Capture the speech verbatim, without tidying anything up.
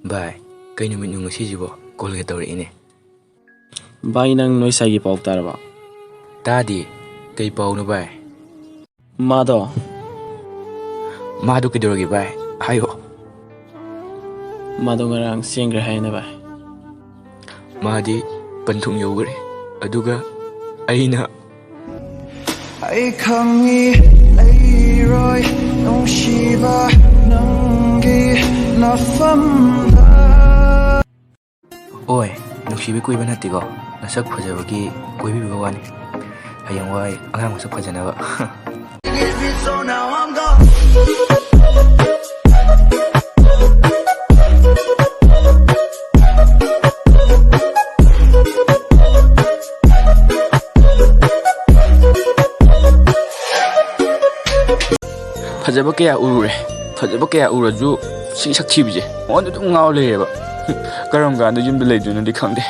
ꯚꯥꯏ, ꯀꯩ ꯅꯨꯃꯤꯠꯅꯣ ꯉꯁꯤꯁꯤꯕꯣ? ꯀꯣꯜꯒ ꯇꯧꯔꯛꯏꯅꯦ꯫ ꯚꯥꯏ, ꯅꯪ ꯅꯣꯏ ꯁꯥꯏꯒꯤ ꯄꯥꯎ ꯇꯥꯔꯕ? ꯇꯥꯗꯦ꯫ ꯀꯩ ꯄꯥꯎꯅꯣ ꯚꯥꯏ? ꯃꯥꯗꯣ꯫ ꯃꯥꯗꯣ ꯀꯩꯗꯧꯔꯒꯦ ꯚꯥꯏ? ꯍꯥꯏꯌꯣ꯫ ꯃꯥꯗꯣ ꯉꯔꯥꯡ ꯆꯦꯟꯈ꯭ꯔꯦ ꯍꯥꯏꯅꯦ ꯚꯥꯏ꯫ ꯃꯥꯗꯤ ꯄꯟꯊꯨꯡ ꯌꯧꯈ꯭ꯔꯦ꯫ ꯑꯗꯨꯒ ꯑꯩꯅ ꯑꯩ ꯈꯪꯉꯤ ꯂꯩꯔꯣꯏ ꯅꯨꯡꯁꯤꯕ ꯅꯪꯒꯤ ꯅꯐꯝꯗ꯫ ꯑꯣꯏ, ꯅꯨꯡꯁꯤꯕꯩ ꯀꯣꯏꯕ ꯅꯠꯇꯦꯀꯣ, ꯅꯁꯛ ꯐꯖꯕꯒꯤ ꯀꯣꯏꯕꯤꯕ ꯋꯥꯅꯤ꯫ ꯍꯌꯦꯡꯋꯥꯏ ꯑꯉꯥꯡ ꯃꯁꯛ ꯐꯖꯅꯕ꯫ ꯐꯖꯕ ꯀꯌꯥ ꯎꯔꯨꯔꯦ, ꯐꯖꯕ ꯀꯌꯥ ꯎꯔꯁꯨ ꯁꯤ ꯁꯛꯊꯤꯕꯁꯦ ꯃꯉꯣꯟꯗ ꯑꯗꯨꯝ ꯉꯥꯎ ꯂꯩꯔꯦꯕ꯫ ꯀꯔꯝ ꯀꯥꯟꯗ ꯌꯨꯝꯗ ꯂꯩꯗꯣꯏꯅꯣꯗꯤ ꯈꯪꯗꯦ꯫